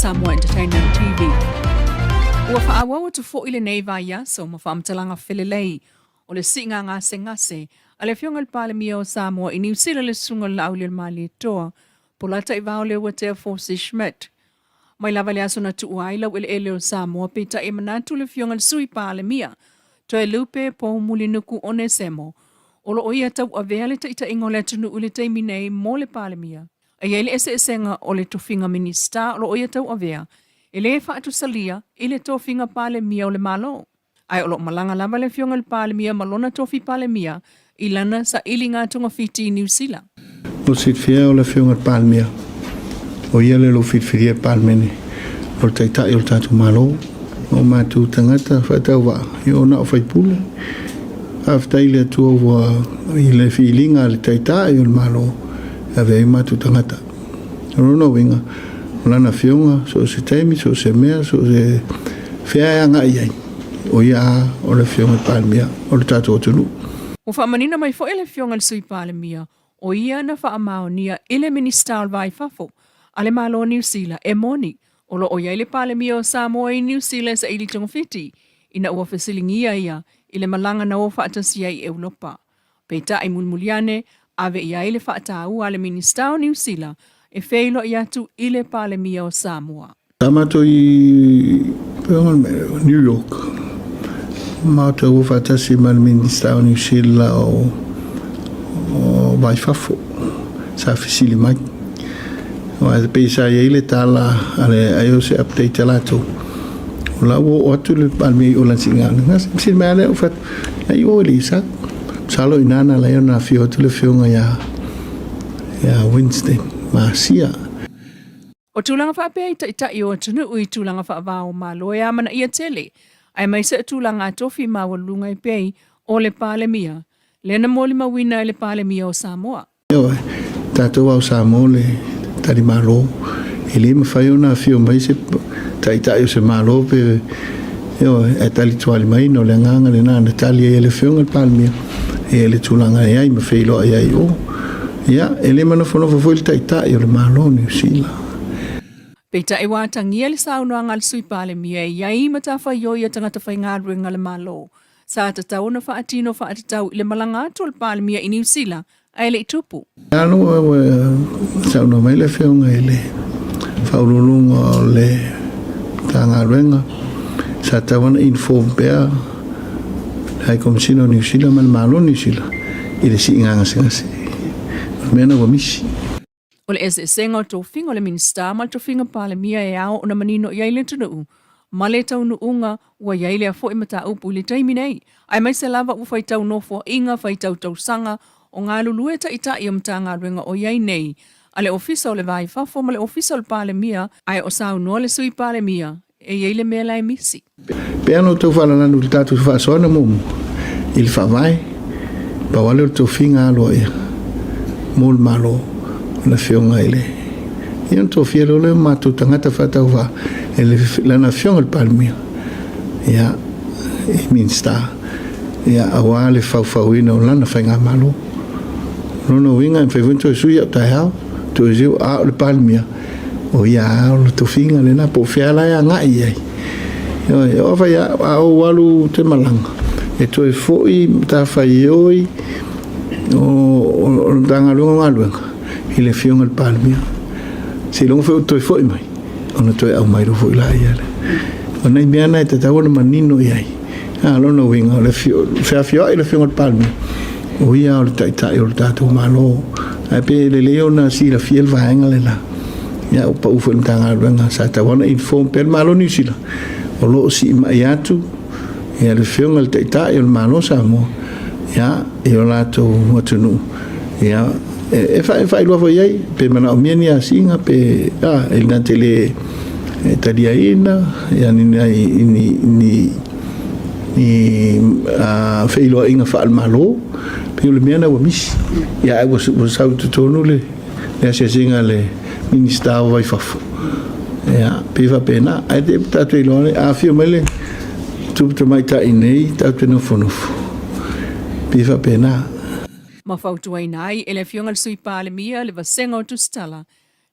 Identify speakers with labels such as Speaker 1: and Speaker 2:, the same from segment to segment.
Speaker 1: Samoa Entertainment TV. Ua faaauau atu foi lenei vaiaso ma faamatalaga felelei o le siiga gasegase a le Afioga i le Palemia o Samoa i Niu Sila le Susuga o le Laaulialemalietoa Polataivao Leuatea Fosi Schmidt. Mai lava i le aso na tuua ai laueleele o Samoa, peitai e manatu le Afioga i le Sui Palemia, Toelupe Poumulinuku Onesemo, o lo o ia tauavea le taitaiga o le atunuu i le taimi nei mo le Palemia. E i ai le eseesega o le tofiga Minisita o lo o ia tauavea e le faatusalia i le tofiga Palemia o le Malo. Ae o lo o malaga lava le Afioga i le Palemia ma lona tofi Palemia i lana sailiga togafiti i Niu Sila.
Speaker 2: Mo silafia o le Afioga i le Palemia, o ia le o lo o filifilia e le Palemene o le Taitai o le tatou Malo. O matou tagata faatauvaa, ia o na o faipule. Faafetai i le Atua ua i le filiga a le Taitai o le Malo e ave ai matou tagata. O lona uiga, o lana afioga, so o se taimi, so o se mea, so o se fea e agai i ai, o ia lava o le afioga i le Palemia o le tatou atunuu.
Speaker 1: Ua faamanino mai foi le afioga i le Sui Palemia, o ia na faamaonia i le Minisita o le Va i Fafo a le Malo o Niu Sila e moni o lo o i ai le Palemia o Samoa i Niu Sila e saili togafiti ina ua fesiligia ia i le malaga na o faatasi ai i Europa. Peitai mulimuli ane, ave i ai le faataua a le Minisita o Niu Sila e feiloai atu i le Palemia o Samoa.
Speaker 2: Sa matou i New York, matou o faatasi ma le Minisita o Niu Sila o Va i Fafo, sa fesili mai. Aua e pei sa i ai le tala a le ai o se update a latou, o la ua oo atu le Palemia i o lana siiga. Fesili mai lava lea, ou fai atu, Na i o i le Isaac. Masalo i ina na ala ai ona afio atu le afioga ia ia Winston ma Asia.
Speaker 1: O tulaga faapea i taitai o atunuu i tulaga faava o Malo e amanaia tele, aemaise o tulaga tofi maualuluga e pei o le Palemia, lea na molimauina e le Palemia o Samoa.
Speaker 2: Ioe, tatou ao Samoa le tali malo, e le mafai ona afio mai se taitai o se Malo pe ioe, ae tali tuali mai na o le agaga lena na tali ai e le Afioga i le Palemia e le tulaga e ai ma feiloai ai o. Ia, e le manofonofo foi le taitai o le Malo o Niu Sila.
Speaker 1: Peitai ua atagia le saunoaga a le Sui Palemia e i ai matafaioi a tagata faigaluega a le Malo Sa tatau ona faatino faatatau i le malaga atu o le Palemia i Niu Sila, ae le i tupu.
Speaker 2: Alo ua saunoa mai le Afioga i le Faauluuluga o le Matagaluega, sa tatau ona inform pea le High Commissioner o Niu Sila ma le Malo o Niu Sila i le siiga gasegase. O le mea lena ua misi.
Speaker 1: O le eseesega o tofiga o le Minisita ma le tofiga Palemia e ao ona manino i ai le atunuu ma le taunuuga ua i ai lea foi mataupu i le taimi nei, aemaise lava ua faitau nofoaiga, faitau tausaga o galulue taitai o Matagaluega o i ai nei a le Ofisa o le Va i Fafo ma le Ofisa o le Palemia, ae o saunoa le Sui Palemia e i ai le mea la e misi.
Speaker 2: Pei ona outou faalalanu i le tatou faasoaina muamua i le Faavae, pau lava lea o le tofiga aloaia mo le Malo o le Afioga i le Ia ona tofia loa lea o matou tagata faatauvaa e lana Afioga i le Palemia, ia, i Minisita, ia, aua le faufauina o lana Faigamalo. O lona uiga e mafai foi ona toe sui au taeao, toe sui, a o le Palemia, O ia lava o le tofiga lena, po o fea la e agai i ai. Ioe, o afai a ou alu te malaga, e toe foi matafaioi o le Matagaluega o Galuega i le Afioga i le Palemia. Seiloga foi ou toe foi mai, ona toe aumai loa foi laia lea. O nai mea na e tatau ona manino i ai. A lona uiga, o le feafioai le Afioga i le Palemia, o ia o le Taitai o le tatou Malo. Ae pe lelei ona silafia le vaega lena. Ia, ua pau foi i le Matagaluega, sa tatau ona inform pea le Malo o Niu Sila, o lo o siimai atu ia le Afioga i le Taitai o le Malo o Samoa, ia, i o latou atunuu. Ia, e faailoa foi i ai, pe manaomia ni asiga, pe, a, e na te le e taliaina, ia, ni, ni, ni, ni feiloaiga faale-Malo, pei o le mea lena ua misi. Ia, ae ua sau i totonu le asiasiga a le Minisita o Vai Fafo. Ia, pei faapena. Ae te tatou iloa le afio mai le tupu tamaitai nei, tatou te nofonofo. Pei faapena.
Speaker 1: Ma fautuaina ai e le Afioga i le Sui Palemia le vasega o Tusitala.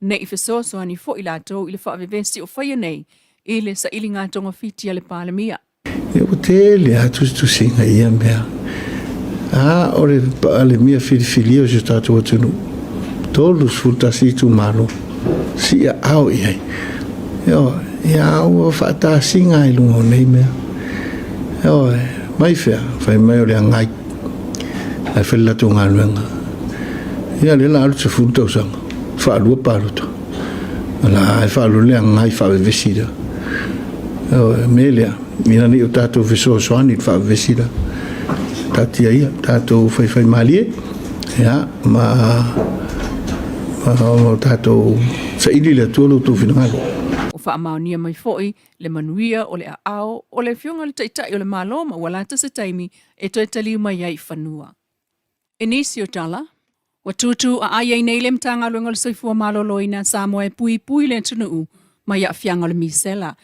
Speaker 1: Ne i fesoasoani foi latou i le faavevesi o faia nei i le sailiga togafiti a le Palemia.
Speaker 2: Ia ua tele lava tusitusiga i ia mea. A o le Palemia filifilia o si o tatou atunuu, 31 itumalo, siaao i ai. Ioe, ia ua faatasiga i luga o nei mea. Ioe, mai fea, fai mai o le agai, ae fai le latou galuega. Ia lea la alu 10 tausaga, faalua palota. La e faalua le agai faavevesi lea. Ioe, mea lea, ina ne i o tatou fesoasoani i le faavevesi lea. Taatia ia, tatou faifaimalie, ia, ma ma tatou saili le Atua lo outou finagalo.
Speaker 1: Ua faamaonia mai foi le manuia o le aao o le Afioga i le Taitai o le Malo ma ua lata se taimi e toe taliu mai ai i fanua. I nisi o tala, ua tūtū aai ai nei le Matagaluega o le Soifua Maloloina a Samoa e puipui le atunuu mai aafiaga o le misela.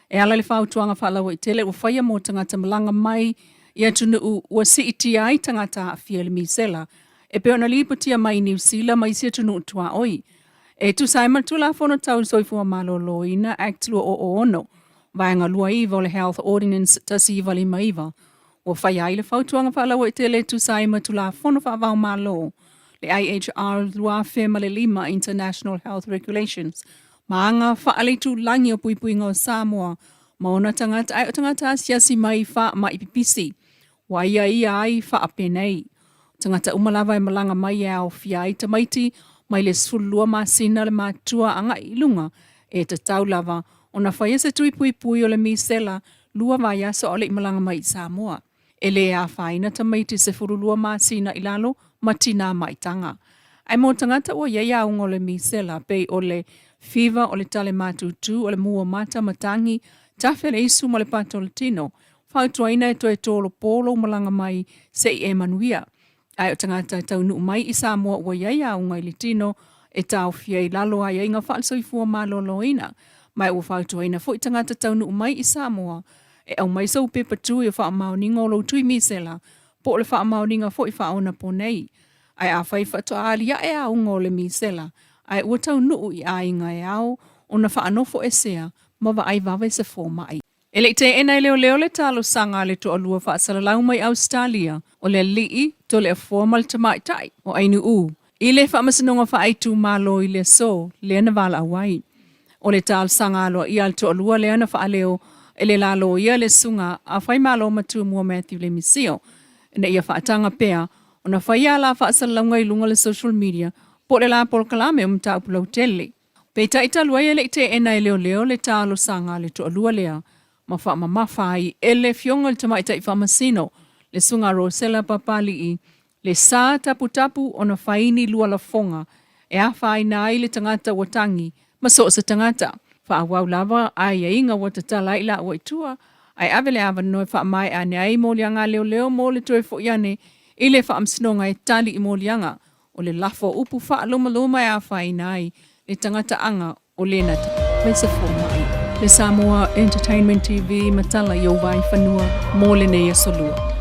Speaker 1: E ala i le fautuaga faalauaitele ua faia mo tagata malaga mai i atunuu ua siitia ai tagata aafia i le misela, e pei ona lipotia mai i Niu Sila ma isi atunuu tuaoi. E tusa ai ma le Tulafono Tau Soifua Maloloina Act 2006, Vaega 29 o le Health Ordinance 1959, ua faia ai le fautuaga faalauaitele e tusa ai ma Tulafono Faava-o-Malo, le IHR 2005 International Health Regulations, ma aga faaleitulagi o puipuiga o Samoa ma ona tagata ae o tagata asiasi mai i faamai pipisi. Ua aiaia ai faapenei, o tagata uma lava e malaga mai e aofia ai tamaiti mai le 12 masina le matua agai i luga, e tatau lava ona faia se tui puipui o le misela lua vaiaso a o le i malaga mai i Samoa. E le afaina tamaiti 12 masina i lalo ma tinā maitaga. Ae mo tagata ua i ai auga o le misela pei o le fiva o le tale matutu, o le mua mata matagi, tafe le isu ma le pato o le tino, fautuaina e toe tolopo lou malaga mai se i e manuia. Ae o tagata e taunuu mai i Samoa ua i ai auga i le tino e taofia i lalo aiaiga faale-soifua maloloina. Ma ua fautuaina foi tagata taunuu mai i Samoa e aumai sou pepa tui o faamaoniga o lou tui misela po o le faamaoniga foi faaonaponei. Ae afai faatoa aliae auga o le misela ae ua taunuu i aiga e ao ona faanofoesea ma vaai vave se fomai. E le i teena e leoleo le talosaga a le toalua faasalalau mai Ausetalia, o le alii Toleafoa ma le tamaitai o Ainu'u, i le faamasinoga faaitumalo i le aso lea na valaau ai. O le talosaga aloaia a le toalua lea na faaleo e le la loia le susuga a Faimalo Matumua Matthew Lemisio ina ia faataga pea ona faia a la faasalalauga i luga o le social media po o le la polokalame o mataupu lautele. Peitai talu ai e le i teena e leoleo le talosaga a le toalua lea ma faamamafa ai e le Afioga i le Tamaitai Faamasino, le Susuga Rosella Papalii, le sa taputapu ona fai ni lua lafoga e afaina ai le tagata ua tagi ma so o se tagata. Faaauau lava aiaiga ua tatala ai laua i tua, ae ave le avanoa e faamaea ane ai moliaga a leoleo mo le toe foi ane i le faamasinoga e tali i moliaga O le lafo o upu faalumaluma e afaina ai le tagata aga o lena mai se fomai. Le Samoa Entertainment TV matala i ou vaai fanua mo lenei aso lua.